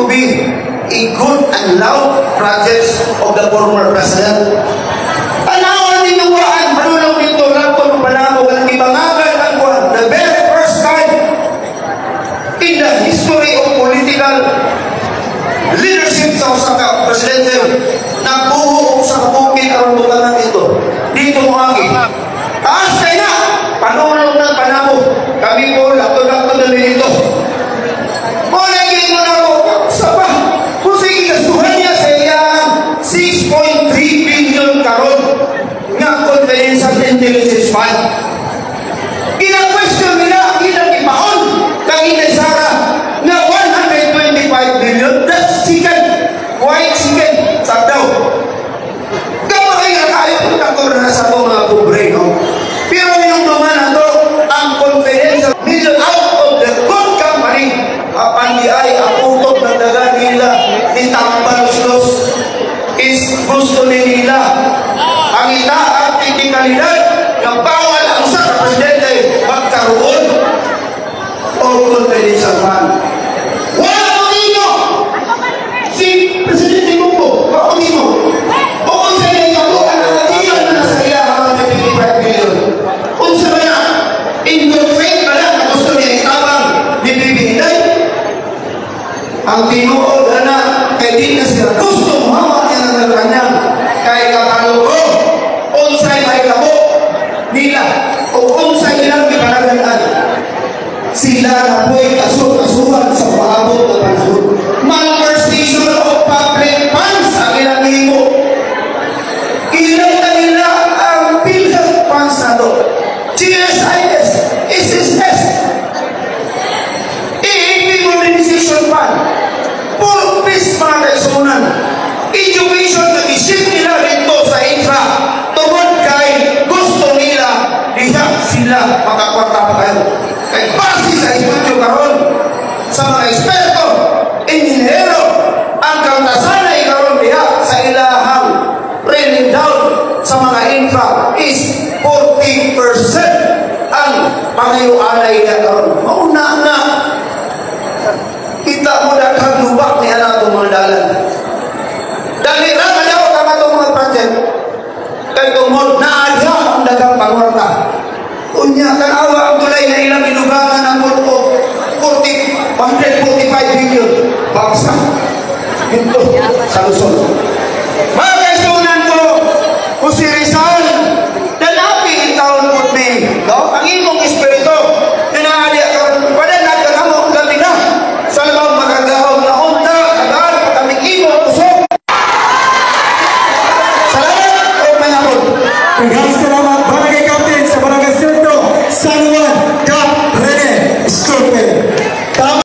to be a good and loud projects of the former president. Tanawa ninyo waan, manulong dito, laptop, palamo, walang ibangagan ang kuwan. The very first time in the history of political leadership sa usa ka presidente, nagbuho og usa ka bukid aron butangan ito. Dito mo agi. Taas kay na, panulong ng Panabo. Kami po, lakto-lakto na dito. Mo lagi mo na ko, sa pa, kung sige kasuhan niya sa iyang 6.3 billion karon nga confidential intelligence fund. Gina-question nila ang ilang ipaon kang Inday Sara nga 125 billion, that's chicken, white chicken, sa daw. Gamay nga kayo kung na sa itong mga pobre, no? Pero yung duman na to, ang confidential million out of the good company, apan di ay ang utok ng daga nila ni Tambaluslos is gusto ni nila ang ita ang teknikalidad nga bawal ang usa ka presidente magkaroon o confidential fund. Wala ko dito! Si Presidente Bongbong, wala ko dito. O kung sa iya ko, ang nakatiyan na sa iya ang 55 billion. Unsa ba na? In good faith ba na gusto niya itabang ni VP Inday? Ang tinuod na kay di na sila gusto muhawa niya ng Malacanang kay kabalo ko unsay mahitabo nila o unsay ilang gipanagan, sila na po'y kaso-kasuhan sa paabot na panahon. Malversation of public funds ang ilang himo. Ilang na nila ang PhilHealth funds na to. GSIS, SSS, AFP Modernization Fund, purpose, mga kaigsuonan. Education na isip nila dito sa infra tungod kay gusto nila diha sila makakwarta pa kayo. Kay base sa estudyo karon sa mga eksperto, inhinyero, ang kaltasanay karon diha sa ilahang rolling down sa mga infra is 40% ang pangayuanay niya karon. Mauna na kita mo daghang lubak ni ana atong mga dalan. Dali ra nga daw ang atong mga project. Kay tungod naa diha ang daghang pangwarta. Unya, tanawa ang tulay na ilang gidugangan ang og 40, 145 billion. Bagsak dito sa Luzon. Mga kaigsuonan ko, kung si Rizal, dalapi in town would be, no? Ang imong espiritu, pinaali ka, padala ka na mo, gabi na, sa labang makagahom na unta, tagaan pa kaming imong kusog. Salamat o mayapon. Daghang